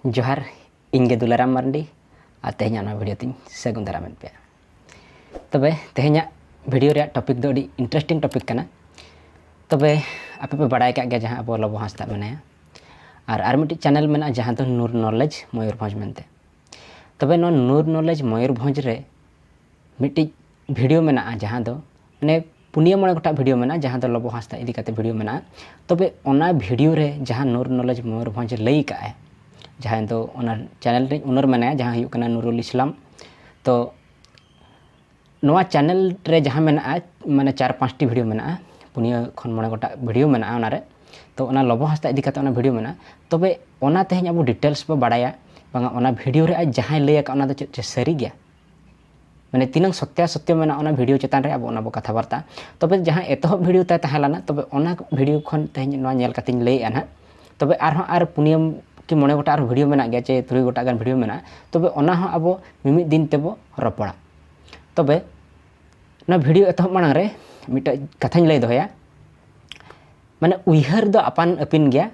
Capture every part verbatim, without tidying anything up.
ᱡᱚᱦᱟᱨ, ᱤᱧ ᱜᱮ ᱫᱩᱞᱟᱨᱟᱢ ᱢᱟᱨᱰᱤ, ᱟᱨ ᱛᱮᱦᱮᱧᱟᱜ ᱱᱚᱣᱟ ᱵᱷᱤᱰᱤᱭᱳ ᱛᱤᱧ ᱥᱟᱹᱜᱩᱱ ᱫᱟᱨᱟᱢᱮᱫ ᱯᱮᱭᱟ᱾ ᱛᱚᱵᱮ ᱛᱮᱦᱮᱧᱟᱜ ᱵᱷᱤᱰᱤᱭᱳ ᱨᱮᱭᱟᱜ ᱴᱚᱯᱤᱠ ᱫᱚ ᱟᱹᱰᱤ ᱤᱱᱴᱟᱨᱮᱥᱴᱤᱝ ᱴᱚᱯᱤᱠ ᱠᱟᱱᱟ᱾ ᱛᱚᱵᱮ ᱟᱯᱮ ᱯᱮ ᱵᱟᱲᱟᱭ ᱠᱟᱜ ᱜᱮᱭᱟ ᱡᱟᱦᱟᱸ ᱟᱵᱚ ᱞᱚᱵᱚ ᱦᱟᱸᱥᱫᱟ ᱢᱮᱱᱟᱭᱟ, ᱟᱨ ᱟᱨ ᱢᱤᱫᱴᱤᱡ ᱪᱮᱱᱮᱞ ᱢᱮᱱᱟᱜᱼᱟ ᱡᱟᱦᱟᱸ ᱫᱚ ᱱᱩᱨ ᱱᱚᱞᱮᱡᱽ ᱢᱚᱭᱩᱨᱵᱷᱚᱸᱡᱽ ᱢᱮᱱᱛᱮ᱾ ᱛᱚᱵᱮ ᱱᱚᱣᱟ ᱱᱩᱨ ᱱᱚᱞᱮᱡᱽ ᱢᱚᱭᱩᱨᱵᱷᱚᱸᱡᱽ ᱨᱮ ᱢᱤᱫᱴᱤᱡ ᱵᱷᱤᱰᱤᱭᱳ ᱢᱮᱱᱟᱜᱼᱟ ᱡᱟᱦᱟᱸ ᱫᱚ ᱢᱟᱱᱮ ᱯᱩᱱᱭᱟᱹ ᱢᱚᱬᱮ ᱜᱚᱴᱟᱝ ᱵᱷᱤᱰᱤᱭᱳ ᱢᱮᱱᱟᱜᱼᱟ ᱡᱟᱦᱟᱸ ᱫᱚ ᱞᱚᱵᱚ ᱦᱟᱸᱥᱫᱟ ᱤᱫᱤ ᱠᱟᱛᱮ ᱵᱷᱤᱰᱤᱭᱳ ᱢᱮᱱᱟᱜᱼᱟ᱾ ᱛᱚᱵᱮ ᱚᱱᱟ ᱵᱷᱤᱰᱤᱭᱳ ᱨᱮ ᱡᱟᱦᱟᱸ ᱱᱩᱨ ᱱᱚᱞᱮᱡᱽ ᱢᱚᱭᱩᱨᱵᱷᱚᱸᱡᱽ ᱞᱟᱹᱭ ᱠᱟᱜᱼᱟᱭ, ᱡᱟᱦᱟᱸᱭ ᱫᱚ ᱚᱱᱟ ᱪᱮᱱᱮᱞ ᱨᱤᱱᱤᱡ ᱳᱱᱟᱨ ᱢᱮᱱᱟᱭᱟ, ᱡᱟᱦᱟᱸ ᱦᱩᱭᱩᱜ ᱠᱟᱱᱟ ᱱᱩᱨᱩᱞ ᱤᱥᱞᱟᱢ᱾ ᱛᱚ ᱱᱚᱣᱟ ᱪᱮᱱᱮᱞ ᱨᱮ ᱡᱟᱦᱟᱸ ᱢᱮᱱᱟᱜᱼᱟ, ᱢᱟᱱᱮ ᱪᱟᱨ ᱯᱟᱸᱪᱴᱤ ᱵᱷᱤᱰᱤᱭᱳ ᱢᱮᱱᱟᱜᱼᱟ, ᱯᱩᱱᱭᱟᱹ ᱠᱷᱚᱱ ᱢᱚᱬᱮ ᱜᱚᱴᱟᱝ ᱵᱷᱤᱰᱤᱭᱳ ᱢᱮᱱᱟᱜᱼᱟ ᱚᱱᱟᱨᱮ᱾ ᱛᱚ ᱚᱱᱟ ᱞᱚᱵᱚ ᱦᱟᱸᱥᱫᱟ ᱤᱫᱤ ᱠᱟᱛᱮ ᱚᱱᱟ ᱵᱷᱤᱰᱤᱭᱳ ᱢᱮᱱᱟᱜᱼᱟ᱾ ᱛᱚᱵᱮ ᱚᱱᱟ ᱛᱮᱦᱮᱧ ᱟᱵᱚ ᱰᱤᱴᱮᱞᱥ ᱵᱚ ᱵᱟᱲᱟᱭᱟ, ᱵᱟᱝᱟ ᱚᱱᱟ ᱵᱷᱤᱰᱤᱭᱳ ᱨᱮ ᱟᱡ ᱡᱟᱦᱟᱸᱭ ᱞᱟᱹᱭ ᱟᱠᱟᱫ ᱚᱱᱟ ᱫᱚ ᱪᱮᱫ ᱪᱮᱫ ᱥᱟᱹᱨᱤ ᱜᱮᱭᱟ? ᱢᱟᱱᱮ ᱛᱤᱱᱟᱹᱝ ᱥᱚᱛᱭᱟ ᱥᱚᱛᱭᱚ ᱢᱮᱱᱟᱜᱼᱟ ᱚᱱᱟ ᱵᱷᱤᱰᱤᱭᱳ ᱪᱮᱛᱟᱱ ᱨᱮ ᱟᱵᱚ ᱚᱱᱟ ᱵᱚ ᱠᱟᱛᱷᱟ ᱵᱟᱨᱛᱟ᱾ ᱛᱚᱵᱮ ᱡᱟᱦᱟᱸ ᱮᱛᱚᱦᱚᱵ ᱵᱷᱤᱰᱤᱭᱳ ᱛᱟᱭ ᱛᱟᱦᱮᱸ ᱞᱮᱱᱟ, ᱛᱚᱵᱮ ᱚᱱᱟ ᱵᱷᱤᱰᱤᱭᱳ ᱠᱷᱚᱱ ᱛᱮᱦᱮᱧ ᱱᱚᱣᱟ ᱧᱮᱞ ᱠᱟᱛᱮᱧ ᱞᱟᱹᱭᱮᱫᱼᱟ ᱱᱟᱦᱟᱜ᱾ ᱛᱚᱵᱮ ᱟᱨᱦᱚᱸ ᱟᱨ ᱯᱩᱱᱭᱟᱹ ᱠᱤ ᱢᱚᱬᱮ ᱜᱚᱴᱟᱝ ᱟᱨᱦᱚᱸ ᱵᱷᱤᱰᱤᱭᱳ ᱢᱮᱱᱟᱜ ᱜᱮᱭᱟ, ᱪᱮ ᱛᱩᱨᱩᱭ ᱜᱚᱴᱟᱝ ᱜᱟᱱ ᱵᱷᱤᱰᱤᱭᱳ ᱢᱮᱱᱟᱜᱼᱟ᱾ ᱛᱚᱵᱮ ᱚᱱᱟ ᱦᱚᱸ ᱟᱵᱚ ᱢᱤᱢᱤᱫ ᱫᱤᱱ ᱛᱮᱵᱚ ᱨᱚᱯᱚᱲᱟ᱾ ᱛᱚᱵᱮ ᱚᱱᱟ ᱵᱷᱤᱰᱤᱭᱳ ᱮᱛᱚᱦᱚᱵ ᱢᱟᱲᱟᱝ ᱨᱮ ᱢᱤᱫᱴᱮᱡ ᱠᱟᱛᱷᱟᱧ ᱞᱟᱹᱭ ᱫᱚᱦᱚᱭᱟ᱾ ᱢᱟᱱᱮ ᱩᱭᱦᱟᱹᱨ ᱫᱚ ᱟᱯᱟᱱ ᱟᱹᱯᱤᱱ ᱜᱮᱭᱟ,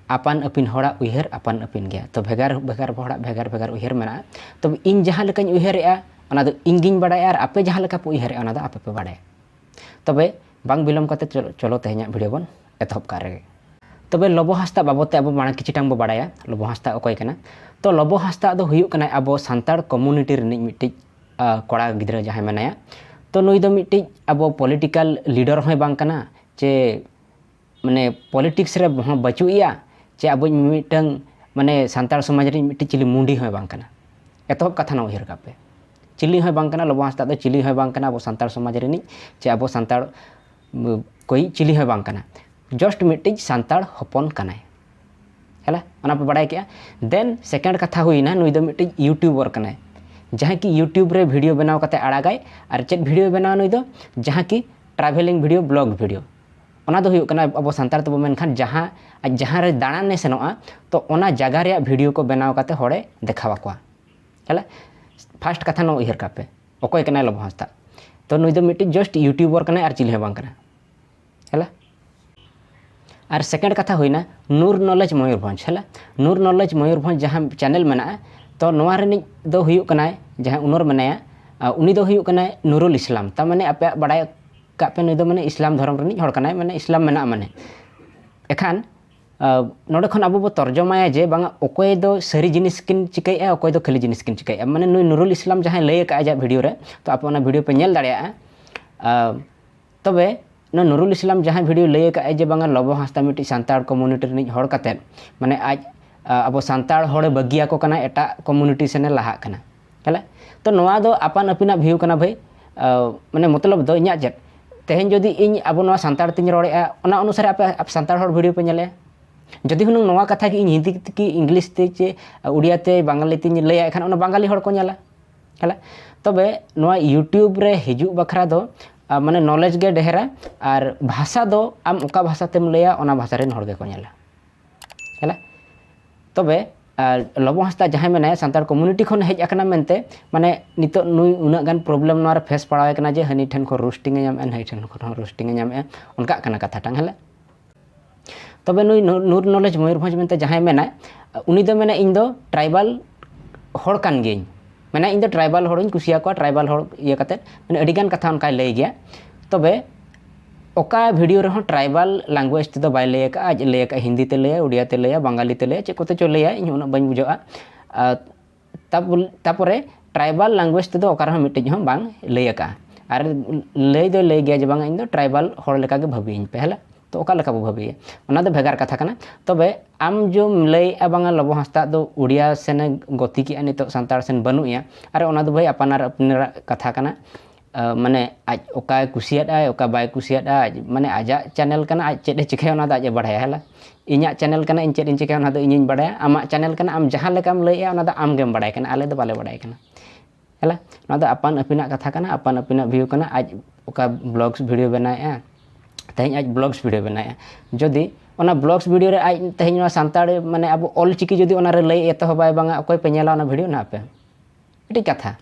ᱟᱯᱟᱱ ᱟᱹᱯᱤᱱ ᱦᱚᱲᱟᱜ ᱩᱭᱦᱟᱹᱨ ᱟᱯᱟᱱ ᱟᱹᱯᱤᱱ ᱜᱮᱭᱟ᱾ ᱛᱚ ᱵᱷᱮᱜᱟᱨ ᱵᱷᱮᱜᱟᱨ ᱦᱚᱲᱟᱜ ᱵᱷᱮᱜᱟᱨ ᱵᱷᱮᱜᱟᱨ ᱩᱭᱦᱟᱹᱨ ᱢᱮᱱᱟᱜᱼᱟ᱾ ᱛᱚᱵᱮ ᱤᱧ ᱡᱟᱦᱟᱸ ᱞᱮᱠᱟᱧ ᱩᱭᱦᱟᱹᱨᱮᱜᱼᱟ ᱚᱱᱟ ᱫᱚ ᱤᱧ ᱜᱤᱧ ᱵᱟᱲᱟᱭᱟ, ᱟᱨ ᱟᱯᱮ ᱡᱟᱦᱟᱸ ᱞᱮᱠᱟ ᱯᱮ ᱩᱭᱦᱟᱹᱨᱮᱜᱼᱟ ᱚᱱᱟ ᱫᱚ ᱟᱯᱮ ᱯᱮ ᱵᱟᱲᱟᱭᱟ᱾ ᱛᱚᱵᱮ ᱵᱟᱝ ᱵᱤᱞᱚᱢ ᱠᱟᱛᱮ ᱪᱚᱞᱚ, ᱪᱚᱞᱚ ᱛᱮᱦᱮᱧᱟᱜ ᱵᱷᱤᱰᱤᱭᱳ ᱵᱚᱱ ᱮᱛᱚᱦᱚᱵ ᱠᱟᱜ ᱨᱮᱜᱮ᱾ ᱛᱚᱵᱮ ᱞᱚᱵᱚ ᱦᱟᱸᱥᱫᱟ ᱵᱟᱵᱚᱫ ᱛᱮ ᱟᱵᱚ ᱢᱟᱲᱟᱝ ᱠᱤᱪᱷᱤ ᱴᱟᱝ ᱵᱚ ᱵᱟᱲᱟᱭᱟ, ᱞᱚᱵᱚ ᱦᱟᱸᱥᱫᱟ ᱚᱠᱚᱭ ᱠᱟᱱᱟ? ᱛᱚ ᱞᱚᱵᱚ ᱦᱟᱸᱥᱫᱟ ᱫᱚ ᱦᱩᱭᱩᱜ ᱠᱟᱱᱟᱭ ᱟᱵᱚ ᱥᱟᱱᱛᱟᱲ ᱠᱚᱢᱩᱱᱤᱴᱤ ᱨᱤᱱᱤᱡ ᱢᱤᱫᱴᱤᱡ, ᱟ, ᱠᱚᱲᱟ ᱜᱤᱫᱽᱨᱟᱹ ᱡᱟᱦᱟᱸᱭ ᱢᱮᱱᱟᱭᱟ᱾ ᱛᱚ ᱱᱩᱭ ᱫᱚ ᱢᱤᱫᱴᱤᱡ ᱟᱵᱚ ᱯᱚᱞᱤᱴᱤᱠᱟᱞ ᱞᱤᱰᱟᱨ ᱦᱚᱸᱭ ᱵᱟᱝ ᱠᱟᱱᱟ, ᱪᱮ ᱢᱟᱱᱮ ᱯᱚᱞᱤᱴᱤᱠᱥ ᱨᱮ ᱦᱚᱸ ᱵᱟᱹᱪᱩᱜ ᱮᱭᱟ, ᱪᱮ ᱟᱵᱚ ᱢᱤᱫᱴᱟᱝ ᱢᱟᱱᱮ ᱥᱟᱱᱛᱟᱲ ᱥᱚᱢᱟᱡᱽ ᱨᱤᱱ ᱢᱤᱫᱴᱤᱡ ᱪᱤᱞᱤ ᱢᱩᱸᱰᱤ ᱦᱚᱸᱭ ᱵᱟᱝ ᱠᱟᱱᱟ᱾ ᱮᱛᱚᱦᱚᱵ ᱠᱟᱛᱷᱟ ᱱᱚᱣᱟ ᱩᱭᱦᱟᱹᱨ ᱠᱟᱜ ᱯᱮ, ᱪᱤᱞᱤ ᱦᱚᱸᱭ ᱵᱟᱝ ᱠᱟᱱᱟ ᱞᱚᱵᱚ ᱦᱟᱸᱥᱫᱟ ᱫᱚ, ᱪᱤᱞᱤ ᱦᱚᱸᱭ ᱵᱟᱝ ᱠᱟᱱᱟ ᱟᱵᱚ ᱥᱟᱱᱛᱟᱲ ᱥᱚᱢᱟᱡᱽ ᱨᱤᱱᱤᱡ, ᱪᱮ ᱟᱵᱚ ᱥᱟᱱᱛᱟᱲ, ᱩᱢ, ᱠᱚᱭᱤᱡ ᱪᱤᱞᱤ ᱦᱚᱸᱭ ᱵᱟᱝ ᱠᱟᱱᱟ᱾ ᱡᱟᱥᱴ ᱢᱤᱫᱴᱤᱡ ᱥᱟᱱᱛᱟᱲ ᱦᱚᱯᱚᱱ ᱠᱟᱱᱟᱭ᱾ ᱦᱮᱞᱟ, ᱚᱱᱟ ᱯᱮ ᱵᱟᱲᱟᱭ ᱠᱮᱜᱼᱟ᱾ ᱫᱮᱱ ᱥᱮᱠᱮᱱᱰ ᱠᱟᱛᱷᱟ ᱦᱩᱭᱱᱟ, ᱱᱩᱭ ᱫᱚ ᱢᱤᱫᱴᱤᱡ ᱭᱩᱴᱩᱵᱟᱨ ᱠᱟᱱᱟᱭ, ᱡᱟᱦᱟᱸᱭ ᱠᱤ ᱭᱩᱴᱩᱵᱽ ᱨᱮ ᱵᱷᱤᱰᱤᱭᱳ ᱵᱮᱱᱟᱣ ᱠᱟᱛᱮ ᱟᱲᱟᱜᱟᱭ᱾ ᱟᱨ ᱪᱮᱫ ᱵᱷᱤᱰᱤᱭᱳ ᱵᱮᱱᱟᱣᱟ ᱱᱩᱭ ᱫᱚ? ᱡᱟᱦᱟᱸ ᱠᱤ ᱴᱨᱟᱵᱷᱮᱞᱤᱝ ᱵᱷᱤᱰᱤᱭᱳ, ᱵᱞᱚᱜ ᱵᱷᱤᱰᱤᱭᱳ᱾ ᱚᱱᱟ ᱫᱚ ᱦᱩᱭᱩᱜ ᱠᱟᱱᱟ ᱟᱵᱚ ᱥᱟᱱᱛᱟᱲ ᱛᱮᱵᱚ ᱢᱮᱱᱠᱷᱟᱱ ᱡᱟᱦᱟᱸ ᱟᱡ ᱡᱟᱦᱟᱸ ᱨᱮ ᱫᱟᱬᱟᱱᱮ ᱥᱮᱱᱚᱜᱼᱟ, ᱛᱚ ᱚᱱᱟ ᱡᱟᱭᱜᱟ ᱨᱮᱭᱟᱜ ᱵᱷᱤᱰᱤᱭᱳ ᱠᱚ ᱵᱮᱱᱟᱣ ᱠᱟᱛᱮ ᱦᱚᱲᱮ ᱫᱮᱠᱷᱟᱣ ᱟᱠᱚᱣᱟ᱾ ᱦᱮᱞᱟ, ᱯᱷᱟᱥᱴ ᱠᱟᱛᱷᱟ ᱱᱚᱣᱟ ᱩᱭᱦᱟᱹᱨ ᱠᱟᱜ ᱯᱮ, ᱚᱠᱚᱭ ᱠᱟᱱᱟᱭ ᱞᱚᱵᱚ ᱦᱟᱸᱥᱫᱟ? ᱛᱚ ᱱᱩᱭ ᱫᱚ ᱢᱤᱫᱴᱤᱡ ᱡᱟᱥᱴ ᱭᱩᱴᱩᱵᱟᱨ ᱠᱟᱱᱟᱭ, ᱟᱨ ᱪᱤᱞᱤ ᱦᱚᱸ ᱵᱟᱝ ᱠᱟᱱᱟ᱾ ᱦᱮᱞᱟ, ᱟᱨ second ᱠᱟᱛᱷᱟ ᱦᱩᱭᱱᱟ ᱱᱩᱨ ᱱᱚᱞᱮᱡᱽ ᱢᱚᱭᱩᱨᱵᱷᱚᱸᱡᱽ, ᱦᱮᱞᱟ᱾ ᱱᱩᱨ ᱱᱚᱞᱮᱡᱽ ᱢᱚᱭᱩᱨᱵᱷᱚᱸᱡᱽ ᱡᱟᱦᱟᱸ channel ᱢᱮᱱᱟᱜᱼᱟ, ᱛᱚ ᱱᱚᱣᱟ ᱨᱤᱱᱤᱡ ᱫᱚ ᱦᱩᱭᱩᱜ ᱠᱟᱱᱟᱭ, ᱡᱟᱦᱟᱸᱭ owner ᱢᱮᱱᱟᱭᱟ, ᱟᱨ ᱩᱱᱤ ᱫᱚ ᱦᱩᱭᱩᱜ ᱠᱟᱱᱟᱭ ᱱᱩᱨᱩᱞ ᱤᱥᱞᱟᱢ᱾ ᱛᱟᱨ ᱢᱟᱱᱮ ᱟᱯᱮᱭᱟᱜ ᱵᱟᱲᱟᱭ ᱠᱟᱜ ᱯᱮ, ᱱᱩᱭ ᱫᱚ ᱢᱟᱱᱮ ᱤᱥᱞᱟᱢ ᱫᱷᱚᱨᱚᱢ ᱨᱤᱱᱤᱡ ᱦᱚᱲ ᱠᱟᱱᱟᱭ, ᱢᱟᱱᱮ ᱤᱥᱞᱟᱢ ᱢᱮᱱᱟᱜᱼᱟ ᱢᱟᱱᱮ᱾ ᱮᱠᱷᱟᱱ ᱟᱨ ᱱᱚᱰᱮ ᱠᱷᱚᱱ ᱟᱵᱚ ᱵᱚ ᱛᱚᱨᱡᱚᱢᱟᱭᱟ ᱡᱮ ᱵᱟᱝᱟ ᱚᱠᱚᱭ ᱫᱚ ᱥᱟᱹᱨᱤ ᱡᱤᱱᱤᱥ ᱠᱤᱱ ᱪᱤᱠᱟᱹᱭᱮᱫᱼᱟ, ᱚᱠᱚᱭ ᱫᱚ ᱠᱷᱟᱹᱞᱤ ᱡᱤᱱᱤᱥ ᱠᱤᱱ ᱪᱤᱠᱟᱹᱭᱮᱫᱼᱟ᱾ ᱢᱟᱱᱮ ᱱᱩᱭ ᱱᱩᱨᱩᱞ ᱤᱥᱞᱟᱢ ᱡᱟᱦᱟᱸᱭ ᱞᱟᱹᱭ ᱟᱠᱟᱫᱼᱟ ᱟᱡᱟᱜ video ᱨᱮ, ᱛᱚ ᱟᱯᱮ ᱚᱱᱟ video ᱯᱮ ᱧᱮᱞ ᱫᱟᱲᱮᱭᱟᱜᱼᱟ᱾ ᱟᱨ ᱛᱚᱵᱮ ᱱᱚᱣᱟ ᱱᱩᱨᱩᱞ ᱤᱥᱞᱟᱢ ᱡᱟᱦᱟᱸᱭ video ᱞᱟᱹᱭ ᱟᱠᱟᱫᱼᱟᱭ ᱡᱮ ᱵᱟᱝᱟ ᱞᱚᱵᱚ ᱦᱟᱸᱥᱫᱟ ᱢᱤᱫᱴᱤᱡ ᱥᱟᱱᱛᱟᱲ community ᱨᱤᱱᱤᱡ ᱦᱚᱲ ᱠᱟᱛᱮᱫ ᱢᱟᱱᱮ ᱟᱡ ᱟᱵᱚ ᱥᱟᱱᱛᱟᱲ ᱦᱚᱲᱮ ᱵᱟᱹᱜᱤᱭᱟᱠᱚ ᱠᱟᱱᱟ, ᱮᱴᱟᱜ community ᱥᱮᱱᱮ ᱞᱟᱦᱟᱜ ᱠᱟᱱᱟ, ᱦᱮᱸ᱾ ᱛᱚ ᱱᱚᱣᱟ ᱫᱚ ᱟᱯᱟᱱ ᱟᱹᱯᱤᱱᱟᱜ view ᱠᱟᱱᱟ ᱵᱷᱟᱹᱭ᱾ ᱢᱟᱱᱮ ᱢᱚᱛᱞᱚᱵ ᱫᱚ ᱤᱧᱟᱹᱜ ᱪᱮᱫ, ᱛᱮᱦᱮᱧ ᱡᱩᱫᱤ ᱤᱧ ᱟᱵᱚ ᱱᱚᱣᱟ ᱥᱟᱱᱛᱟᱲ ᱛᱤᱧ ᱨᱚᱲᱮᱫᱼᱟ, ᱚᱱᱟ ᱚᱱᱩᱥᱟᱨᱮ ᱟᱯᱮ ᱥᱟᱱᱛᱟᱲ ᱦᱚᱲ video ᱯᱮ ᱧᱮᱞᱮᱫᱼᱟ᱾ ᱡᱩᱫᱤ ᱦᱩᱱᱟᱹᱝ ᱱᱚᱣᱟ ᱠᱟᱛᱷᱟ ᱜᱮ ᱤᱧ ᱦᱤᱱᱫᱤ ᱛᱮ ᱠᱤ English ᱛᱮ ᱪᱮ ᱩᱲᱤᱭᱟ ᱛᱮ ᱵᱟᱝᱜᱟᱞᱤ ᱛᱤᱧ ᱞᱟᱹᱭᱟ, ᱮᱱᱠᱷᱟᱱ ᱚᱱᱟ ᱵᱟᱝᱜᱟᱞᱤ ᱦᱚᱲ ᱠᱚ ᱧᱮᱞᱟ, ᱦᱮᱸ᱾ ᱛᱚᱵᱮ ᱱᱚᱣᱟ YouTube ᱨᱮ ᱦᱤᱡᱩᱜ ᱵᱟᱠᱷᱨᱟ ᱫᱚ ᱢᱟᱱᱮ knowledge ᱜᱮ ᱰᱷᱮᱨᱟ, ᱟᱨ ᱵᱷᱟᱥᱟ ᱫᱚ ᱟᱢ ᱚᱠᱟ ᱵᱷᱟᱥᱟ ᱛᱮᱢ ᱞᱟᱹᱭᱟ, ᱚᱱᱟ ᱵᱷᱟᱥᱟ ᱨᱮᱱ ᱦᱚᱲ ᱜᱮᱠᱚ ᱧᱮᱞᱟ, ᱦᱮᱸ᱾ ᱛᱚᱵᱮ ᱟᱨ ᱞᱚᱵᱚ ᱦᱟᱸᱥᱫᱟ ᱡᱟᱦᱟᱸᱭ ᱢᱮᱱᱟᱭᱟ ᱥᱟᱱᱛᱟᱲ community ᱠᱷᱚᱱ ᱦᱮᱡ ᱟᱠᱟᱱᱟ ᱢᱮᱱᱛᱮ, ᱢᱟᱱᱮ ᱱᱤᱛᱚᱜ ᱱᱩᱭ ᱩᱱᱟᱹᱜ ᱜᱟᱱ problem ᱱᱚᱣᱟ ᱨᱮ face ᱯᱟᱲᱟᱣ ᱟᱠᱟᱱᱟ ᱡᱮ ᱦᱟᱹᱱᱤ ᱴᱷᱮᱱ ᱠᱷᱚᱱ roasting ᱮ ᱧᱟᱢᱮᱫᱼᱟ, ᱱᱟᱹᱭ ᱴᱷᱮᱱ ᱠᱷᱚᱱ ᱦᱚᱸ roasting ᱮ ᱧᱟᱢᱮᱫᱼᱟ, ᱚᱱᱠᱟᱜ ᱠᱟᱱᱟ ᱠᱟᱛᱷᱟ ᱴᱟᱝ, ᱦᱮᱸ᱾ ᱛᱚᱵᱮ ᱱᱩᱭ ᱱᱩᱨ ᱱᱚᱞᱮᱡᱽ ᱢᱚᱭᱩᱨᱵᱷᱚᱸᱡᱽ ᱢᱮᱱᱛᱮ ᱡᱟᱦᱟᱸᱭ ᱢᱮᱱᱟᱭ, ᱩᱱᱤ ᱫᱚ ᱢᱮᱱᱟ ᱤᱧ ᱫᱚ tribal ᱦᱚᱲ ᱠᱟᱱ ᱜᱤᱭᱟᱹᱧ, ᱢᱮᱱᱟ ᱤᱧ ᱫᱚ tribal ᱦᱚᱲᱤᱧ ᱠᱩᱥᱤᱭᱟᱠᱚᱣᱟ, tribal ᱦᱚᱲ ᱤᱭᱟᱹ ᱠᱟᱛᱮᱫ ᱢᱟᱱᱮ ᱟᱹᱰᱤᱜᱟᱱ ᱠᱟᱛᱷᱟ ᱚᱱᱠᱟᱭ ᱞᱟᱹᱭ ᱜᱮᱭᱟ᱾ ᱛᱚᱵᱮ ᱚᱠᱟ video ᱨᱮᱦᱚᱸ tribal language ᱛᱮᱫᱚ ᱵᱟᱭ ᱞᱟᱹᱭ ᱟᱠᱟᱫᱼᱟ, ᱟᱡ ᱞᱟᱹᱭ ᱟᱠᱟᱫᱼᱟ ᱦᱤᱱᱫᱤ ᱛᱮ ᱞᱟᱹᱭᱟ, ᱩᱲᱤᱭᱟ ᱛᱮ ᱞᱟᱹᱭᱟ, ᱵᱟᱝᱜᱟᱞᱤ ᱛᱮ ᱞᱟᱹᱭᱟ, ᱪᱮᱫ ᱠᱚᱛᱮ ᱪᱚ ᱞᱟᱹᱭᱟ, ᱤᱧ ᱩᱱᱟᱹᱜ ᱵᱟᱹᱧ ᱵᱩᱡᱷᱟᱹᱜᱼᱟ᱾ ᱟᱨ ᱛᱟᱯᱚᱞ- ᱛᱟᱯᱚᱨᱮ tribal language ᱛᱮᱫᱚ ᱚᱠᱟ ᱨᱮᱦᱚᱸ ᱢᱤᱫᱴᱤᱡ ᱦᱚᱸ ᱵᱟᱝ ᱞᱟᱹᱭ ᱟᱠᱟᱫᱼᱟ᱾ ᱟᱨ ᱞᱟᱹᱭ ᱫᱚᱭ ᱞᱟᱹᱭ ᱜᱮᱭᱟ ᱡᱮ ᱵᱟᱝᱟ ᱤᱧ ᱫᱚ tribal ᱦᱚᱲ ᱞᱮᱠᱟᱜᱮ ᱵᱷᱟᱹᱵᱤᱭᱟᱹᱧ ᱯᱮ, ᱦᱮᱞᱟ᱾ ᱛᱚ ᱚᱠᱟ ᱞᱮᱠᱟ ᱵᱚ ᱵᱷᱟᱹᱵᱤᱭᱟ, ᱚᱱᱟ ᱫᱚ ᱵᱷᱮᱜᱟᱨ ᱠᱟᱛᱷᱟ ᱠᱟᱱᱟ᱾ ᱛᱚᱵᱮ ᱟᱢ ᱡᱚᱢ ᱞᱟᱹᱭᱮᱫᱼᱟ ᱵᱟᱝᱟ ᱞᱚᱵᱚ ᱦᱟᱸᱥᱫᱟ ᱫᱚ ᱩᱲᱤᱭᱟ ᱥᱮᱱᱮ ᱜᱚᱛᱤ ᱠᱮᱜᱼᱟ, ᱱᱤᱛᱚᱜ ᱥᱟᱱᱛᱟᱲ ᱥᱮᱱ ᱵᱟᱹᱱᱩᱜ ᱮᱭᱟ, ᱟᱨ ᱚᱱᱟ ᱫᱚ ᱵᱷᱟᱹᱭ ᱟᱯᱟᱱᱟᱨ ᱟᱹᱯᱱᱟᱨᱟᱜ ᱠᱟᱛᱷᱟ ᱠᱟᱱᱟ᱾ ᱟᱸ, ᱢᱟᱱᱮ ᱟᱡ ᱚᱠᱟᱭ ᱠᱩᱥᱤᱭᱟᱫᱼᱟᱭ, ᱚᱠᱟ ᱵᱟᱭ ᱠᱩᱥᱤᱭᱟᱫᱼᱟ, ᱟᱡ ᱢᱟᱱᱮ ᱟᱡᱟᱜ channel ᱠᱟᱱᱟ, ᱟᱡ ᱪᱮᱫ ᱮ ᱪᱤᱠᱟᱹᱭᱟ ᱚᱱᱟ ᱫᱚ ᱟᱡ ᱮ ᱵᱟᱲᱟᱭᱟ, ᱦᱮᱞᱟ᱾ ᱤᱧᱟᱹᱜ channel ᱠᱟᱱᱟ, ᱤᱧ ᱪᱮᱫ ᱤᱧ ᱪᱤᱠᱟᱹᱭᱟ ᱚᱱᱟ ᱫᱚ ᱤᱧᱤᱧ ᱵᱟᱲᱟᱭᱟ, ᱟᱢᱟᱜ channel ᱠᱟᱱᱟ, ᱟᱢ ᱡᱟᱦᱟᱸ ᱞᱮᱠᱟᱢ ᱞᱟᱹᱭᱮᱫᱼᱟ ᱚᱱᱟ ᱫᱚ ᱟᱢ ᱜᱮᱢ ᱵᱟᱲᱟᱭ ᱠᱟᱱᱟ, ᱟᱞᱮ ᱫᱚ ᱵᱟᱞᱮ ᱵᱟᱲᱟᱭ ᱠᱟᱱᱟ, ᱦᱮᱞᱟ᱾ ᱚᱱᱟ ᱫᱚ ᱟᱯᱟᱱ ᱟᱹᱯᱤᱱᱟᱜ ᱠᱟᱛᱷᱟ ᱠᱟᱱᱟ, ᱟᱯᱟᱱ ᱟᱹᱯᱤᱱᱟᱜ view ᱠᱟᱱᱟ᱾ ᱟᱡ ᱚᱠᱟ vlogs video ᱵᱮᱱᱟᱣᱮᱫᱼᱟ, ᱛᱮᱦᱮᱧ ᱟᱡ vlogs video ᱵᱮᱱᱟᱣᱮᱫᱼᱟ, ᱡᱩᱫᱤ ᱚᱱᱟ vlogs video ᱨᱮ ᱟᱡ ᱛᱮᱦᱮᱧ ᱱᱚᱣᱟ ᱥᱟᱱᱛᱟᱲ ᱢᱟᱱᱮ ᱟᱵᱚ ᱚᱞ ᱪᱤᱠᱤ ᱡᱩᱫᱤ ᱚᱱᱟ ᱨᱮ ᱞᱟᱹᱭ ᱮᱛᱚᱦᱚᱵᱟᱭ ᱵᱟᱝᱟ, ᱚᱠᱚᱭ ᱯᱮ ᱧᱮᱞᱟ ᱚᱱᱟ video? ᱱᱟ ᱟᱯᱮ ᱢᱤᱫᱴᱤᱡ ᱠᱟᱛᱷᱟ,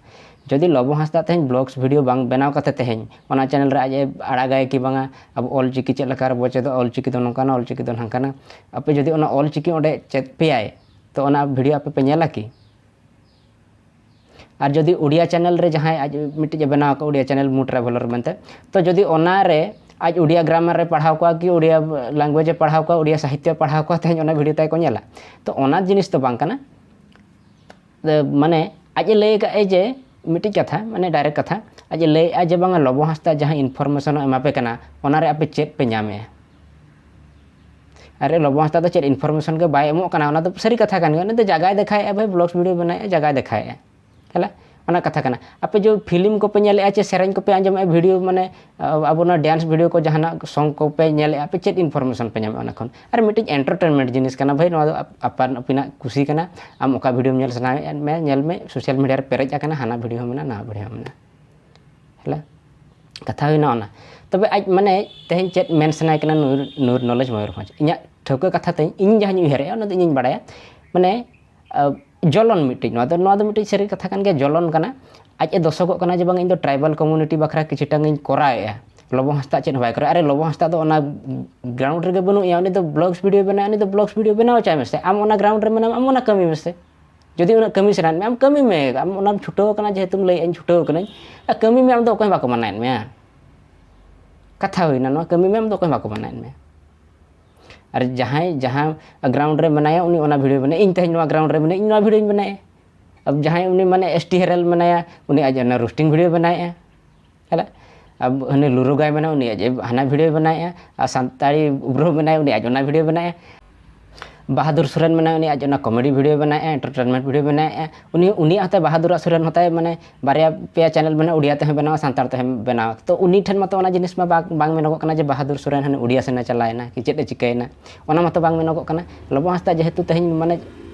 ᱡᱩᱫᱤ ᱞᱚᱵᱚ ᱦᱟᱸᱥᱫᱟ ᱛᱮᱦᱮᱧ ᱵᱞᱚᱜᱥ ᱵᱷᱤᱰᱤᱭᱳ ᱵᱟᱝ ᱵᱮᱱᱟᱣ ᱠᱟᱛᱮ ᱛᱮᱦᱮᱧ ᱚᱱᱟ ᱪᱮᱱᱮᱞ ᱨᱮ ᱟᱡ ᱮ ᱟᱲᱟᱜᱟᱭ ᱠᱤ ᱵᱟᱝᱟ, ᱟᱵᱚ ᱚᱞ ᱪᱤᱠᱤ ᱪᱮᱫ ᱞᱮᱠᱟ ᱨᱮᱵᱚ ᱪᱮᱫᱚᱜᱼᱟ, ᱚᱞ ᱪᱤᱠᱤ ᱫᱚ ᱱᱚᱝᱠᱟᱱᱟ, ᱚᱞ ᱪᱤᱠᱤ ᱫᱚ ᱱᱚᱝᱠᱟᱱᱟ, ᱟᱯᱮ ᱡᱩᱫᱤ ᱚᱱᱟ ᱚᱞ ᱪᱤᱠᱤ ᱚᱸᱰᱮ ᱪᱮᱫ ᱯᱮᱭᱟᱭ, ᱛᱚ ᱚᱱᱟ ᱵᱷᱤᱰᱤᱭᱳ ᱟᱯᱮ ᱯᱮ ᱧᱮᱞᱟ ᱠᱤ? ᱟᱨ ᱡᱩᱫᱤ ᱩᱰᱤᱭᱟ ᱪᱮᱱᱮᱞ ᱨᱮ ᱡᱟᱦᱟᱸᱭ ᱟᱡ ᱢᱤᱫᱴᱤᱡ ᱮ ᱵᱮᱱᱟᱣ ᱟᱠᱟᱫ, ᱩᱰᱤᱭᱟ ᱪᱮᱱᱮᱞ ᱢᱩ ᱴᱨᱟᱵᱷᱮᱞᱟᱨ ᱢᱮᱱᱛᱮ, ᱛᱚ ᱡᱩᱫᱤ ᱚᱱᱟ ᱨᱮ ᱟᱡ ᱩᱰᱤᱭᱟ ᱜᱨᱟᱢᱟᱨ ᱨᱮ ᱯᱟᱲᱦᱟᱣ ᱠᱚᱣᱟ ᱠᱤ ᱩᱰᱤᱭᱟ ᱞᱮᱝᱜᱩᱭᱮᱡᱽ ᱮ ᱯᱟᱲᱦᱟᱣ ᱠᱚᱣᱟ, ᱩᱰᱤᱭᱟ ᱥᱟᱦᱤᱛᱭᱚ ᱯᱟᱲᱦᱟᱣ ᱠᱚᱣᱟ, ᱛᱮᱦᱮᱧ ᱚᱱᱟ ᱵᱷᱤᱰᱤᱭᱳ ᱛᱟᱭ ᱠᱚ ᱧᱮᱞᱟ? ᱛᱚ ᱚᱱᱟ ᱡᱤᱱᱤᱥ ᱫᱚ ᱵᱟᱝ ᱠᱟᱱᱟ᱾ ᱢᱟᱱᱮ ᱟᱡ ᱮ ᱞᱟᱹᱭ ᱟᱠᱟᱫ ᱮ ᱡᱮ ᱢᱤᱫᱴᱤᱡ ᱠᱟᱛᱷᱟ, ᱢᱟᱱᱮ ᱰᱟᱭᱨᱮᱠᱴ ᱠᱟᱛᱷᱟ, ᱟᱡ ᱮ ᱞᱟᱹᱭᱮᱫᱼᱟ ᱡᱮ ᱵᱟᱝᱟ, ᱞᱚᱵᱚ ᱦᱟᱸᱥᱫᱟ ᱡᱟᱦᱟᱸ ᱤᱱᱯᱷᱚᱨᱢᱮᱥᱚᱱ ᱮ ᱮᱢᱟ ᱯᱮ ᱠᱟᱱᱟ, ᱚᱱᱟ ᱨᱮ ᱟᱯᱮ ᱪᱮᱫ ᱯᱮ ᱧᱟᱢᱮᱜᱼᱟ? ᱟᱨᱮ, ᱞᱚᱵᱚ ᱦᱟᱸᱥᱫᱟ ᱫᱚ ᱪᱮᱫ ᱤᱱᱯᱷᱚᱨᱢᱮᱥᱚᱱ ᱜᱮ ᱵᱟᱭ ᱮᱢᱚᱜ ᱠᱟᱱᱟ, ᱚᱱᱟ ᱫᱚ ᱥᱟᱹᱨᱤ ᱠᱟᱛᱷᱟ ᱠᱟᱱ ᱜᱮᱭᱟ᱾ ᱩᱱᱤ ᱫᱚ ᱡᱟᱜᱟᱭ ᱫᱮᱠᱷᱟᱭᱮᱫᱼᱟ ᱵᱷᱟᱭ, ᱵᱞᱚᱜᱥ ᱵᱷᱤᱰᱤᱭᱳ ᱵᱮᱱᱟᱣᱮᱫᱼᱟ, ᱡᱟᱜᱟᱭ ᱫᱮᱠᱷᱟᱭᱮᱫᱼᱟ᱾ ᱦᱮᱞᱟ, ᱚᱱᱟ ᱠᱟᱛᱷᱟ ᱠᱟᱱᱟ᱾ ᱟᱯᱮ ᱡᱮ ᱯᱷᱤᱞᱢ ᱠᱚᱯᱮ ᱧᱮᱞᱮᱫᱼᱟ ᱪᱮ ᱥᱮᱨᱮᱧ ᱠᱚᱯᱮ ᱟᱸᱡᱚᱢᱮᱫᱼᱟ, ᱵᱷᱤᱰᱤᱭᱳ ᱢᱟᱱᱮ, ᱟᱵᱚ ᱱᱚᱣᱟ ᱰᱮᱱᱥ ᱵᱷᱤᱰᱤᱭᱳ ᱠᱚ, ᱡᱟᱦᱟᱱᱟᱜ ᱥᱚᱝ ᱠᱚᱯᱮ ᱧᱮᱞᱮᱫᱼᱟ, ᱟᱯᱮ ᱪᱮᱫ ᱤᱱᱯᱷᱚᱨᱢᱮᱥᱚᱱ ᱯᱮ ᱧᱟᱢᱮᱫᱼᱟ ᱚᱱᱟ ᱠᱷᱚᱱ? ᱟᱨ ᱢᱤᱫᱴᱤᱡ ᱮᱱᱴᱟᱨᱴᱮᱱᱢᱮᱱᱴ ᱡᱤᱱᱤᱥ ᱠᱟᱱᱟ ᱵᱷᱟᱭ, ᱱᱚᱣᱟ ᱫᱚ ᱟᱯ-, ᱟᱯᱟᱱ ᱟᱹᱯᱤᱱᱟᱜ ᱠᱩᱥᱤ ᱠᱟᱱᱟ᱾ ᱟᱢ ᱚᱠᱟ ᱵᱷᱤᱰᱤᱭᱳᱢ ᱧᱮᱞ ᱥᱟᱱᱟᱭᱮᱫ ᱢᱮ, ᱧᱮᱞ ᱢᱮ, ᱥᱳᱥᱟᱞ ᱢᱤᱰᱤᱭᱟ ᱨᱮ ᱯᱮᱨᱮᱡ ᱟᱠᱟᱱᱟ, ᱦᱟᱱᱟ ᱵᱷᱤᱰᱤᱭᱳ ᱦᱚᱸ ᱢᱮᱱᱟᱜᱼᱟ, ᱱᱟᱣᱟ ᱵᱷᱤᱰᱤᱭᱳ ᱦᱚᱸ ᱢᱮᱱᱟᱜᱼᱟ᱾ ᱦᱮᱞᱟ, ᱠᱟᱛᱷᱟ ᱦᱩᱭᱱᱟ ᱚᱱᱟ᱾ ᱛᱚᱵᱮ ᱟᱡ ᱢᱟᱱᱮ ᱛᱮᱦᱮᱧ ᱪᱮᱫ ᱢᱮᱱ ᱥᱟᱱᱟᱭ ᱠᱟᱱᱟ ᱱᱩᱨ, ᱱᱩᱨ ᱱᱚᱞᱮᱡᱽ ᱢᱚᱭᱩᱨᱵᱷᱚᱸᱡᱽ? ᱤᱧᱟᱹᱜ ᱴᱷᱟᱹᱣᱠᱟᱹ ᱠᱟᱛᱷᱟ ᱛᱮ ᱤᱧ ᱡᱟᱦᱟᱸᱧ ᱩᱭᱦᱟᱹᱨᱮᱜᱼᱟ, ᱚᱱᱟ ᱫᱚ ᱤᱧᱤᱧ ᱵᱟᱲᱟᱭᱟ᱾ ᱢᱟᱱᱮ, ᱟ, ᱡᱚᱞᱚᱱ ᱢᱤᱫᱴᱤᱡ, ᱱᱚᱣᱟ ᱫᱚ, ᱱᱚᱣᱟ ᱫᱚ ᱢᱤᱫᱴᱤᱡ ᱥᱟᱹᱨᱤ ᱠᱟᱛᱷᱟ ᱠᱟᱱ ᱜᱮᱭᱟ, ᱡᱚᱞᱚᱱ ᱠᱟᱱᱟ᱾ ᱟᱡ ᱮ ᱫᱚᱥᱚᱜᱚᱜ ᱠᱟᱱᱟ ᱡᱮ ᱵᱟᱝ, ᱤᱧ ᱫᱚ ᱴᱨᱟᱭᱵᱟᱞ ᱠᱚᱢᱩᱱᱤᱴᱤ ᱵᱟᱠᱷᱨᱟ ᱠᱤᱪᱷᱩᱴᱟᱝ ᱤᱧ ᱠᱚᱨᱟᱣᱮᱜᱼᱟ, ᱞᱚᱵᱚ ᱦᱟᱸᱥᱫᱟ ᱪᱮᱫ ᱦᱚᱸ ᱵᱟᱭ ᱠᱚᱨᱟᱣᱟ᱾ ᱟᱨᱮ, ᱞᱚᱵᱚ ᱦᱟᱸᱥᱫᱟ ᱫᱚ ᱚᱱᱟ ᱜᱨᱟᱣᱩᱱᱰ ᱨᱮᱜᱮ ᱵᱟᱹᱱᱩᱜ ᱮᱭᱟ, ᱩᱱᱤ ᱫᱚ ᱵᱞᱚᱜᱥ ᱵᱷᱤᱰᱤᱭᱳ ᱵᱮᱱᱟᱣ, ᱩᱱᱤ ᱫᱚ ᱵᱞᱚᱜᱥ ᱵᱷᱤᱰᱤᱭᱳ ᱵᱮᱱᱟᱣ ᱦᱚᱪᱚᱭ ᱢᱮᱥᱮ, ᱟᱢ ᱚᱱᱟ ᱜᱨᱟᱣᱩᱱᱰ ᱨᱮ ᱢᱮᱱᱟᱢ, ᱟᱢ ᱚᱱᱟ ᱠᱟᱹᱢᱤ ᱢᱮᱥᱮ᱾ ᱡᱩᱫᱤ ᱩᱱᱟᱹᱜ ᱠᱟᱹᱢᱤ ᱥᱟᱱᱟᱭᱮᱫ ᱢᱮᱭᱟ, ᱟᱢ ᱠᱟᱹᱢᱤ ᱢᱮ, ᱟᱢ ᱚᱱᱟᱢ ᱪᱷᱩᱴᱟᱹᱣ ᱟᱠᱟᱱᱟ ᱡᱮᱦᱮᱛᱩᱢ ᱞᱟᱹᱭᱮᱫᱼᱟ, ᱤᱧ ᱪᱷᱩᱴᱟᱹᱣ ᱟᱠᱟᱱᱟᱹᱧ, ᱟᱨ ᱠᱟᱹᱢᱤ ᱢᱮ, ᱟᱢ ᱫᱚ ᱚᱠᱚᱭ ᱦᱚᱸ ᱵᱟᱠᱚ ᱢᱟᱱᱟᱭᱮᱫ ᱢᱮᱭᱟ᱾ ᱠᱟᱛᱷᱟ ᱦᱩᱭᱱᱟ ᱱᱚᱣᱟ, ᱠᱟᱹᱢᱤ ᱢᱮ, ᱟᱢ ᱫᱚ ᱚᱠᱚᱭ ᱦᱚᱸ ᱵᱟᱠᱚ ᱢᱟᱱᱟᱭᱮᱫ ᱢᱮᱭᱟ᱾ ᱟᱨ ᱡᱟᱦᱟᱸᱭ ᱡᱟᱦᱟᱸ ᱜᱨᱟᱣᱩᱱᱰ ᱨᱮ ᱢᱮᱱᱟᱭᱟ, ᱩᱱᱤ ᱚᱱᱟ ᱵᱷᱤᱰᱤᱭᱳ ᱵᱮᱱᱟᱣᱟ, ᱤᱧ ᱛᱮᱦᱮᱧ ᱱᱚᱣᱟ ᱜᱨᱟᱣᱩᱱᱰ ᱨᱮ ᱢᱮᱱᱟᱧᱟ, ᱤᱧ ᱱᱚᱣᱟ ᱵᱷᱤᱰᱤᱭᱳᱧ ᱵᱮᱱᱟᱣᱮᱫᱼᱟ᱾ ᱟᱨ ᱡᱟᱦᱟᱸᱭ ᱩᱱᱤ ᱢᱟᱱᱮ ᱮᱥ ᱴᱤ ᱦᱮᱨᱮᱞ ᱢᱮᱱᱟᱭᱟ, ᱩᱱᱤ ᱟᱡ ᱚᱱᱟ ᱨᱳᱥᱴᱤᱝ ᱵᱷᱤᱰᱤᱭᱳ ᱵᱮᱱᱟᱣᱮᱫᱼᱟ᱾ ᱦᱮᱞᱟ, ᱟᱵ-, ᱦᱟᱹᱱᱤ ᱞᱩᱨᱩ ᱜᱟᱭ ᱢᱮᱱᱟᱭᱟ, ᱩᱱᱤ ᱟᱡ ᱦᱟᱱᱟ ᱵᱷᱤᱰᱤᱭᱳ ᱵᱮᱱᱟᱣᱮᱫᱼᱟ, ᱟᱨ ᱥᱟᱱᱛᱟᱲᱤ ᱩᱵᱨᱟᱹᱣ ᱢᱮᱱᱟᱭᱟ, ᱩᱱᱤ ᱟᱡ ᱚᱱᱟ ᱵᱷᱤᱰᱤᱭᱳ ᱵᱮᱱᱟᱣᱮᱫᱼᱟ᱾ ᱵᱟᱦᱟᱫᱩᱨ ᱥᱚᱨᱮᱱ ᱢᱮᱱᱟᱭᱟ, ᱩᱱᱤ ᱟᱡ ᱚᱱᱟ ᱠᱚᱢᱮᱰᱤ ᱵᱷᱤᱰᱤᱭᱳ ᱵᱮᱱᱟᱣᱮᱫᱼᱟ, ᱮᱱᱴᱟᱨᱴᱮᱱᱢᱮᱱᱴ ᱵᱷᱤᱰᱤᱭᱳ ᱵᱮᱱᱟᱣᱮᱫᱼᱟ᱾ ᱩᱱᱤ, ᱩᱱᱤᱭᱟᱜ ᱦᱚᱸᱛᱟᱭ, ᱵᱟᱦᱟᱫᱩᱨ ᱟᱜ ᱥᱚᱨᱮᱱ ᱦᱚᱸᱛᱟᱭ ᱢᱟᱱᱮ ᱵᱟᱨᱭᱟ ᱯᱮᱭᱟ ᱪᱮᱱᱮᱞ ᱢᱮᱱᱟᱜᱼᱟ, ᱩᱲᱤᱭᱟ ᱛᱮᱦᱚᱸ ᱵᱮᱱᱟᱣᱟ, ᱥᱟᱱᱛᱟᱲ ᱛᱮᱦᱚᱸ ᱵᱮᱱᱟᱣᱟ᱾ ᱛᱚ ᱩᱱᱤ ᱴᱷᱮᱱ ᱢᱟᱛᱚ ᱚᱱᱟ ᱡᱤᱱᱤᱥ ᱢᱟ ᱵᱟᱝ, ᱵᱟᱝ ᱢᱮᱱᱚᱜᱚᱜ ᱠᱟᱱᱟ ᱡᱮ ᱵᱟᱦᱟᱫᱩᱨ ᱥᱚᱨᱮᱱ ᱦᱟᱱᱮ ᱩᱲᱤᱭᱟ ᱥᱮᱱᱮ ᱪᱟᱞᱟᱣᱮᱱᱟ ᱠᱤ ᱪᱮᱫ ᱮ ᱪᱤᱠᱟᱹᱭᱮᱱᱟ, ᱚᱱᱟ ᱢᱟᱛᱚ ᱵᱟᱝ ᱢᱮᱱᱚᱜᱚᱜ ᱠᱟᱱᱟ᱾ ᱞᱚᱵᱚ ᱦᱟᱸᱥᱫᱟ ᱡᱮᱦᱮᱛᱩ ᱛᱮᱦᱮᱧ ᱢᱟᱱᱮ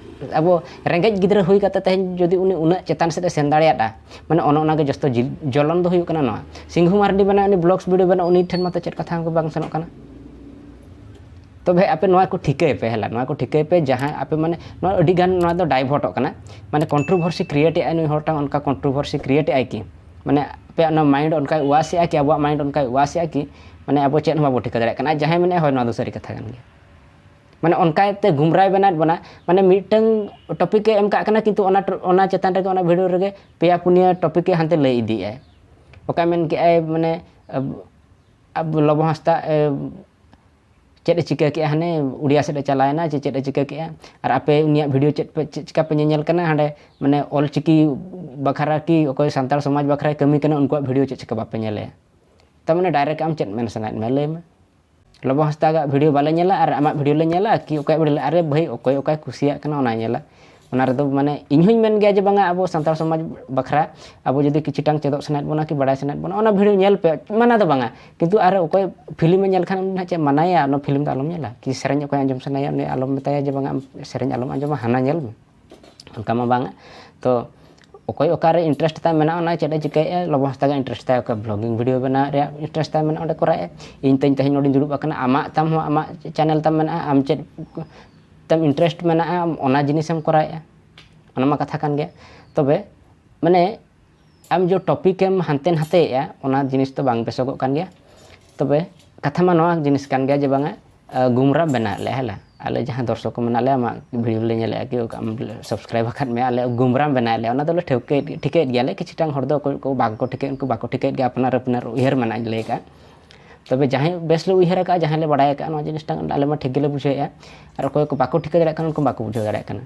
ᱟᱵᱚ ᱨᱮᱸᱜᱮᱡ ᱜᱤᱫᱽᱨᱟᱹ ᱦᱩᱭ ᱠᱟᱛᱮ ᱛᱮᱦᱮᱧ ᱡᱩᱫᱤ ᱩᱱᱤ ᱩᱱᱟᱹᱜ ᱪᱮᱛᱟᱱ ᱥᱮᱫ ᱮ ᱥᱮᱱ ᱫᱟᱲᱮᱭᱟᱫᱼᱟ, ᱢᱟᱱᱮ ᱚᱱᱮ ᱚᱱᱟᱜᱮ ᱡᱚᱥᱛᱚ ᱡᱤᱞ-, ᱡᱚᱞᱚᱱ ᱫᱚ ᱦᱩᱭᱩᱜ ᱠᱟᱱᱟ ᱱᱚᱣᱟ᱾ ᱥᱤᱝᱦᱩ ᱢᱟᱨᱰᱤ ᱵᱮᱱᱟᱣ, ᱩᱱᱤ ᱵᱞᱚᱜᱥ ᱵᱷᱤᱰᱤᱭᱳ ᱵᱮᱱᱟᱣ, ᱩᱱᱤ ᱴᱷᱮᱱ ᱢᱟᱛᱚ ᱪᱮᱫ ᱠᱟᱛᱷᱟ ᱦᱚᱸ ᱵᱟᱝ ᱥᱮᱱᱚᱜ ᱠᱟᱱᱟ᱾ ᱛᱚᱵᱮ ᱟᱯᱮ ᱱᱚᱣᱟ ᱠᱚ ᱴᱷᱤᱠᱟᱹᱭ ᱯᱮ, ᱦᱮᱞᱟ, ᱱᱚᱣᱟ ᱠᱚ ᱴᱷᱤᱠᱟᱹᱭ ᱯᱮ, ᱡᱟᱦᱟᱸᱭ ᱟᱯᱮ ᱢᱟᱱᱮ ᱱᱚᱣᱟ ᱟᱹᱰᱤ ᱜᱟᱱ ᱱᱚᱣᱟ ᱫᱚ ᱰᱟᱭᱵᱷᱚᱨᱴᱚᱜ ᱠᱟᱱᱟ, ᱢᱟᱱᱮ ᱠᱚᱱᱴᱨᱳᱵᱷᱟᱨᱥᱤ ᱠᱨᱤᱭᱮᱴ ᱮᱫᱟᱭ ᱱᱩᱭ ᱦᱚᱲ ᱴᱟᱝ, ᱚᱱᱠᱟ ᱠᱚᱱᱴᱨᱳᱵᱷᱟᱨᱥᱤ ᱠᱨᱤᱭᱮᱴ ᱮᱫᱟᱭ ᱠᱤ? ᱢᱟᱱᱮ ᱟᱯᱮᱭᱟᱜ ᱚᱱᱟ ᱢᱟᱭᱤᱱᱰ ᱚᱱᱠᱟᱭ ᱣᱟᱥ ᱮᱫᱟ ᱠᱤ, ᱟᱵᱚᱣᱟᱜ ᱢᱟᱭᱤᱱᱰ ᱚᱱᱠᱟᱭ ᱣᱟᱥ ᱮᱫᱟ ᱠᱤ? ᱢᱟᱱᱮ ᱟᱵᱚ ᱪᱮᱫ ᱦᱚᱸ ᱵᱟᱵᱚ ᱴᱷᱤᱠᱟᱹ ᱫᱟᱲᱮᱭᱟᱜ ᱠᱟᱱᱟ᱾ ᱟᱨ ᱡᱟᱦᱟᱸᱭ ᱢᱮᱱᱮᱫ ᱦᱳᱭ ᱱᱚᱣᱟ ᱫᱚ ᱥᱟᱹᱨᱤ ᱠᱟᱛᱷᱟ ᱠᱟᱱ ᱜᱮᱭᱟ, ᱢᱟᱱᱮ ᱚᱱᱠᱟᱛᱮ ᱜᱩᱢᱨᱟᱭ ᱵᱮᱱᱟᱣᱮᱫ ᱵᱚᱱᱟ᱾ ᱢᱟᱱᱮ ᱢᱤᱫᱴᱟᱝ ᱴᱚᱯᱤᱠ ᱮ ᱮᱢ ᱠᱟᱜ ᱠᱟᱱᱟ, ᱠᱤᱱᱛᱩ ᱚᱱᱟ ᱴᱚ-, ᱚᱱᱟ ᱪᱮᱛᱟᱱ ᱨᱮᱜᱮ ᱚᱱᱟ ᱵᱷᱤᱰᱤᱭᱳ ᱨᱮᱜᱮ ᱯᱮᱭᱟ ᱯᱩᱱᱭᱟᱹ ᱴᱚᱯᱤᱠ ᱮ ᱦᱟᱱᱛᱮ ᱞᱟᱹᱭ ᱤᱫᱤᱭᱮᱫᱟᱭ᱾ ᱚᱠᱟ ᱢᱮᱱ ᱠᱮᱫᱟᱭ ᱢᱟᱱᱮ ᱟᱵ-, ᱟᱵ-, ᱞᱚᱵᱚ ᱦᱟᱸᱥᱫᱟ, ᱮ, ᱪᱮᱫ ᱮ ᱪᱤᱠᱟᱹ ᱠᱮᱜᱼᱟ, ᱦᱟᱱᱮ ᱩᱲᱤᱭᱟ ᱥᱮᱫ ᱮ ᱪᱟᱞᱟᱣᱮᱱᱟ ᱪᱮ ᱪᱮᱫ ᱮ ᱪᱤᱠᱟᱹ ᱠᱮᱜᱼᱟ? ᱟᱨ ᱟᱯᱮ ᱩᱱᱤᱭᱟᱜ ᱵᱷᱤᱰᱤᱭᱳ ᱪᱮᱫ ᱯᱮ, ᱪᱮᱫ ᱪᱤᱠᱟ ᱯᱮ ᱧᱮᱧᱮᱞ ᱠᱟᱱᱟ? ᱦᱟᱸᱰᱮ ᱢᱟᱱᱮ ᱚᱞ ᱪᱤᱠᱤ ᱵᱟᱠᱷᱨᱟ ᱠᱤ, ᱚᱠᱚᱭ ᱥᱟᱱᱛᱟᱲ ᱥᱚᱢᱟᱡᱽ ᱵᱟᱠᱷᱨᱟᱭ ᱠᱟᱹᱢᱤ ᱠᱟᱱᱟ, ᱩᱱᱠᱩᱣᱟᱜ ᱵᱷᱤᱰᱤᱭᱳ ᱪᱮᱫ ᱪᱤᱠᱟ ᱵᱟᱯᱮ ᱧᱮᱞᱮᱜᱼᱟ? ᱛᱟᱨ ᱢᱟᱱᱮ ᱰᱟᱭᱨᱮᱠᱴ ᱟᱢ ᱪᱮᱫ ᱢᱮᱱ ᱥᱟᱱᱟᱭᱮᱫ ᱢᱮᱭᱟ, ᱞᱟᱹᱭ ᱢᱮ᱾ ᱞᱚᱵᱚ ᱦᱟᱸᱥᱫᱟᱜᱟᱜ ᱵᱷᱤᱰᱤᱭᱳ ᱵᱟᱞᱮ ᱧᱮᱞᱟ ᱟᱨ ᱟᱢᱟᱜ ᱵᱷᱤᱰᱤᱭᱳ ᱞᱮ ᱧᱮᱞᱟ ᱠᱤ? ᱚᱠᱚᱭᱟᱜ ᱵᱷᱤᱰᱤᱭᱳ ᱞᱮ, ᱟᱨᱮ ᱵᱷᱟᱹᱭ, ᱚᱠᱚᱭ ᱚᱠᱟᱭ ᱠᱩᱥᱤᱭᱟᱜ ᱠᱟᱱᱟ ᱚᱱᱟᱭ ᱧᱮᱞᱟ᱾ ᱚᱱᱟ ᱨᱮᱫᱚ ᱢᱟᱱᱮ ᱤᱧ ᱦᱚᱸᱧ ᱢᱮᱱ ᱜᱮᱭᱟ ᱡᱮ ᱵᱟᱝᱟ, ᱟᱵᱚ ᱥᱟᱱᱛᱟᱲ ᱥᱚᱢᱟᱡᱽ ᱵᱟᱠᱷᱨᱟ ᱟᱵᱚ ᱡᱩᱫᱤ ᱠᱤᱪᱷᱩᱴᱟᱝ ᱪᱮᱫᱚᱜ ᱥᱟᱱᱟᱭᱮᱫ ᱵᱚᱱᱟ ᱠᱤ ᱵᱟᱲᱟᱭ ᱥᱟᱱᱟᱭᱮᱫ ᱵᱚᱱᱟ, ᱚᱱᱟ ᱵᱷᱤᱰᱤᱭᱳ ᱧᱮᱞ ᱯᱮ, ᱢᱟᱱᱟ ᱫᱚ ᱵᱟᱝᱟ᱾ ᱠᱤᱱᱛᱩ ᱟᱨ ᱚᱠᱚᱭ ᱯᱷᱤᱞᱢ ᱮ ᱧᱮᱞ ᱠᱷᱟᱱ ᱩᱱᱤ ᱦᱟᱸᱜ ᱪᱮᱫ ᱢᱟᱱᱟᱭᱟ, ᱚᱱᱟ ᱯᱷᱤᱞᱢ ᱫᱚ ᱟᱞᱚᱢ ᱧᱮᱞᱟ᱾ ᱠᱤ ᱥᱮᱨᱮᱧ ᱚᱠᱚᱭ ᱟᱸᱡᱚᱢ ᱥᱟᱱᱟᱭᱟ, ᱩᱱᱤ ᱟᱞᱚᱢ ᱢᱮᱛᱟᱭᱟ ᱡᱮ ᱵᱟᱝᱟ ᱟᱢ ᱥᱮᱨᱮᱧ ᱟᱞᱚᱢ ᱟᱸᱡᱚᱢᱟ, ᱦᱟᱱᱟ ᱧᱮᱞ ᱢᱮ, ᱚᱱᱠᱟ ᱢᱟ ᱵᱟᱝᱟ᱾ ᱛᱚ ᱚᱠᱚᱭ ᱚᱠᱟᱨᱮ ᱤᱱᱴᱟᱨᱮᱥᱴ ᱛᱟᱭ ᱢᱮᱱᱟᱜᱼᱟ, ᱚᱱᱟ ᱪᱮᱫ ᱮ ᱪᱤᱠᱟᱹᱭᱮᱫᱼᱟ, ᱞᱚᱵᱚ ᱦᱟᱸᱥᱫᱟ ᱜᱮ ᱤᱱᱴᱟᱨᱮᱥᱴ ᱛᱟᱭ, ᱚᱠᱟ ᱵᱷᱞᱚᱜᱤᱝ ᱵᱷᱤᱰᱤᱭᱳ ᱵᱮᱱᱟᱣ ᱨᱮᱭᱟᱜ ᱤᱱᱴᱟᱨᱮᱥᱴ ᱛᱟᱭ ᱢᱮᱱᱟᱜᱼᱟ, ᱚᱸᱰᱮ ᱠᱚᱨᱟᱣᱮᱫᱼᱟ᱾ ᱤᱧ ᱛᱮᱧ ᱛᱮᱦᱮᱧ ᱱᱚᱰᱮᱧ ᱫᱩᱲᱩᱵ ᱟᱠᱟᱱᱟ, ᱟᱢᱟᱜ ᱛᱟᱢ ᱦᱚᱸ ᱟᱢᱟᱜ ᱪᱮᱱᱮᱞ ᱛᱟᱢ ᱢᱮᱱᱟᱜᱼᱟ, ᱟᱢ ᱪᱮᱫ ᱛᱟᱢ ᱤᱱᱴᱟᱨᱮᱥᱴ ᱢᱮᱱᱟᱜᱼᱟ, ᱟᱢ ᱚᱱᱟ ᱡᱤᱱᱤᱥᱮᱢ ᱠᱚᱨᱟᱣᱮᱫᱼᱟ, ᱚᱱᱟ ᱢᱟ ᱠᱟᱛᱷᱟ ᱠᱟᱱ ᱜᱮᱭᱟ᱾ ᱛᱚᱵᱮ ᱢᱟᱱᱮ ᱟᱢ ᱡᱚ ᱴᱚᱯᱤᱠ ᱮᱢ ᱦᱟᱱᱛᱮ ᱱᱟᱛᱮᱭᱮᱫᱼᱟ, ᱚᱱᱟ ᱡᱤᱱᱤᱥ ᱫᱚ ᱵᱟᱝ ᱵᱮᱥᱚᱜᱚᱜ ᱠᱟᱱ ᱜᱮᱭᱟ᱾ ᱛᱚᱵᱮ ᱠᱟᱛᱷᱟ ᱢᱟ ᱱᱚᱣᱟ ᱡᱤᱱᱤᱥ ᱠᱟᱱ ᱜᱮᱭᱟ ᱡᱮ ᱵᱟᱝᱟ, ᱟ, ᱜᱩᱢᱨᱟᱢ ᱵᱮᱱᱟᱣᱮᱫ ᱞᱮᱭᱟ, ᱦᱮᱸ ᱞᱟ? ᱟᱞᱮ ᱡᱟᱦᱟᱸ ᱫᱚᱨᱥᱚᱠ ᱠᱚ ᱢᱮᱱᱟᱜ ᱞᱮᱭᱟ, ᱟᱢᱟᱜ ᱵᱷᱤᱰᱤᱭᱳ ᱞᱮ ᱧᱮᱞᱮᱫᱼᱟ ᱠᱤ ᱟᱢ ᱥᱟᱵᱥᱠᱨᱟᱭᱤᱵ ᱟᱠᱟᱫ ᱢᱮᱭᱟ, ᱟᱞᱮ ᱜᱩᱢᱨᱟᱢ ᱵᱮᱱᱟᱣᱮᱫ ᱞᱮᱭᱟ, ᱚᱱᱟ ᱫᱚᱞᱮ ᱴᱷᱟᱹᱣᱠᱟᱹᱭᱮᱫ, ᱴᱷᱤᱠᱟᱹᱭᱮᱫ ᱜᱮᱭᱟᱞᱮ᱾ ᱠᱤᱪᱷᱩᱴᱟᱝ ᱦᱚᱲ ᱫᱚ ᱚᱠᱚᱭ ᱠᱚ ᱵᱟᱝ ᱠᱚ ᱴᱷᱤᱠᱟᱹᱭᱮᱫ, ᱩᱱᱠᱩ ᱵᱟᱠᱚ ᱴᱷᱤᱠᱟᱹᱭᱮᱫ ᱜᱮᱭᱟ, ᱟᱯᱱᱟᱨ ᱟᱯᱱᱟᱨ ᱩᱭᱦᱟᱹᱨ ᱢᱮᱱᱟᱜᱼᱟ ᱞᱟᱹᱭ ᱠᱟᱜᱼᱟ᱾ ᱛᱚᱵᱮ ᱡᱟᱦᱟᱸᱭ ᱵᱮᱥ ᱞᱮ ᱩᱭᱦᱟᱹᱨ ᱟᱠᱟᱫᱼᱟ, ᱡᱟᱦᱟᱸᱭ ᱞᱮ ᱵᱟᱲᱟᱭ ᱟᱠᱟᱫᱼᱟ, ᱱᱚᱣᱟ ᱡᱤᱱᱤᱥᱴᱟᱝ ᱟᱞᱮ ᱢᱟ ᱴᱷᱤᱠ ᱜᱮᱞᱮ ᱵᱩᱡᱷᱟᱹᱣᱮᱫᱼᱟ, ᱟᱨ ᱚᱠᱚᱭ ᱠᱚ ᱵᱟᱠᱚ ᱴᱷᱤᱠᱟᱹ ᱫᱟᱲᱮᱭᱟᱜ ᱠᱟᱱᱟ, ᱩᱱᱠᱩ ᱵᱟᱠᱚ ᱵᱩᱡᱷᱟᱹᱣ ᱫᱟᱲᱮᱭᱟᱜ ᱠᱟᱱᱟ᱾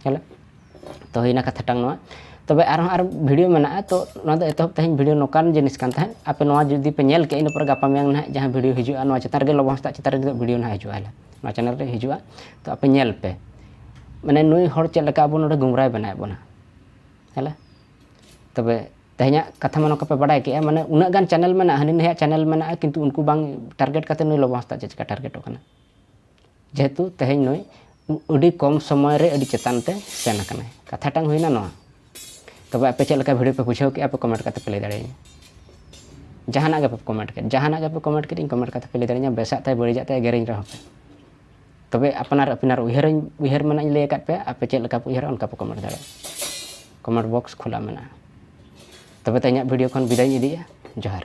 ᱦᱮᱸ ᱞᱟ? ᱛᱚ ᱦᱩᱭᱱᱟ ᱠᱟᱛᱷᱟ ᱴᱟᱝ ᱱᱚᱣᱟ᱾ ᱛᱚᱵᱮ ᱟᱨᱦᱚᱸ ᱟᱨ ᱵᱷᱤᱰᱤᱭᱳ ᱢᱮᱱᱟᱜᱼᱟ, ᱛᱚ ᱱᱚᱣᱟ ᱫᱚ ᱮᱛᱚᱦᱚᱵ ᱛᱮᱦᱮᱧ ᱵᱷᱤᱰᱤᱭᱳ ᱱᱚᱝᱠᱟᱱ ᱡᱤᱱᱤᱥ ᱠᱟᱱ ᱛᱟᱦᱮᱸᱫ, ᱟᱯᱮ ᱱᱚᱣᱟ ᱡᱩᱫᱤ ᱯᱮ ᱧᱮᱞ ᱠᱮᱜᱼᱟ, ᱤᱱᱟᱹ ᱯᱚᱨᱮ ᱜᱟᱯᱟ ᱢᱮᱭᱟᱝ ᱱᱟᱦᱟᱜ ᱡᱟᱦᱟᱸ ᱵᱷᱤᱰᱤᱭᱳ ᱦᱤᱡᱩᱜᱼᱟ, ᱱᱚᱣᱟ ᱪᱮᱛᱟᱱ ᱨᱮᱜᱮ ᱞᱚᱵᱚ ᱦᱟᱸᱥᱫᱟ ᱪᱮᱛᱟᱱ ᱨᱮᱜᱮ ᱵᱷᱤᱰᱤᱭᱳ ᱱᱟᱦᱟᱜ ᱦᱤᱡᱩᱜᱼᱟ, ᱦᱮᱸ ᱞᱟ? ᱱᱚᱣᱟ ᱪᱮᱱᱮᱞ ᱨᱮ ᱦᱤᱡᱩᱜᱼᱟ᱾ ᱛᱚ ᱟᱯᱮ ᱧᱮᱞ ᱯᱮ, ᱢᱟᱱᱮ ᱱᱩᱭ ᱦᱚᱲ ᱪᱮᱫ ᱞᱮᱠᱟ ᱟᱵᱚ ᱱᱚᱰᱮ ᱜᱩᱢᱨᱟᱭ ᱵᱮᱱᱟᱣᱮᱫ ᱵᱚᱱᱟ, ᱦᱮᱸ ᱞᱟ? ᱛᱚᱵᱮ ᱛᱮᱦᱮᱧᱟᱜ ᱠᱟᱛᱷᱟ ᱢᱟ ᱱᱚᱝᱠᱟ ᱯᱮ ᱵᱟᱲᱟᱭ ᱠᱮᱜᱼᱟ, ᱢᱟᱱᱮ ᱩᱱᱟᱹᱜ ᱜᱟᱱ ᱪᱮᱱᱮᱞ ᱢᱮᱱᱟᱜᱼᱟ, ᱦᱟᱹᱱᱤ ᱱᱟᱹᱭᱟᱜ ᱪᱮᱱᱮᱞ ᱢᱮᱱᱟᱜᱼᱟ, ᱠᱤᱱᱛᱩ ᱩᱱᱠᱩ ᱵᱟᱝ ᱴᱟᱨᱜᱮᱴ ᱠᱟᱛᱮ ᱱᱩᱭ ᱞᱚᱵᱚ ᱦᱟᱸᱥᱫᱟ ᱪᱮᱫ ᱪᱮᱠᱟ ᱴᱟᱨᱜᱮᱴᱚᱜ ᱠᱟᱱᱟ? ᱡᱮᱦᱮᱛᱩ ᱛᱮᱦᱮᱧ ᱱᱩᱭ ᱟᱹᱰᱤ ᱠᱚᱢ ᱥᱚᱢᱚᱭ ᱨᱮ ᱟᱹᱰᱤ ᱪᱮᱛᱟᱱ ᱛᱮ ᱥᱮᱱ ᱟᱠᱟᱱᱟᱭ᱾ ᱠᱟᱛᱷᱟ ᱴᱟᱝ ᱦᱩᱭᱱᱟ ᱱᱚᱣᱟ᱾ ᱛᱚᱵᱮ ᱟᱯᱮ ᱪᱮᱫ ᱞᱮᱠᱟ ᱵᱷᱤᱰᱤᱭᱳ ᱯᱮ ᱵᱩᱡᱷᱟᱹᱣ ᱠᱮᱜᱼᱟ, ᱟᱯᱮ ᱠᱚᱢᱮᱱᱴ ᱠᱟᱛᱮ ᱯᱮ ᱞᱟᱹᱭ ᱫᱟᱲᱮᱭᱟᱹᱧᱟ᱾ ᱡᱟᱦᱟᱱᱟᱜ ᱜᱮᱯᱮ ᱠᱚᱢᱮᱱᱴ ᱠᱮᱫ, ᱡᱟᱦᱟᱱᱟᱜ ᱜᱮᱯᱮ ᱠᱚᱢᱮᱱᱴ ᱠᱮᱫ, ᱤᱧ ᱠᱚᱢᱮᱱᱴ ᱠᱟᱛᱮ ᱯᱮ ᱞᱟᱹᱭ ᱫᱟᱲᱮᱭᱟᱹᱧᱟ, ᱵᱮᱥᱟᱜ ᱛᱟᱭ ᱵᱟᱹᱲᱤᱡᱟᱜ ᱛᱟᱭ ᱮᱜᱮᱨᱤᱧ ᱨᱮᱦᱚᱸ ᱯᱮ᱾ ᱛᱚᱵᱮ ᱟᱯᱱᱟᱨ ᱟᱯᱱᱟᱨ ᱩᱭᱦᱟᱹᱨ ᱢᱮᱱᱟᱜ ᱤᱧ ᱞᱟᱹᱭ ᱟᱠᱟᱫ ᱯᱮ, ᱟᱯᱮ ᱪᱮᱫ ᱞᱮᱠᱟ ᱯᱮ ᱩᱭᱦᱟᱹᱨᱟ ᱚᱱᱠᱟ ᱯᱮ ᱠᱚᱢᱮᱱᱴ ᱫᱟᱲᱮᱭᱟᱜᱼᱟ᱾ ᱠᱚᱢᱮᱱᱴ ᱵᱚᱠᱥ ᱠᱷᱩᱞᱟ ᱢᱮᱱᱟᱜᱼᱟ᱾ ᱛᱚᱵᱮ ᱛᱮᱦᱮᱧᱟᱜ ᱵᱷᱤᱰᱤᱭᱳ ᱠᱷᱚᱱ ᱵᱤᱫᱟᱭ ᱤᱧ ᱤᱫᱤᱭᱮᱫᱼᱟ᱾ ᱡᱚᱦᱟᱨ᱾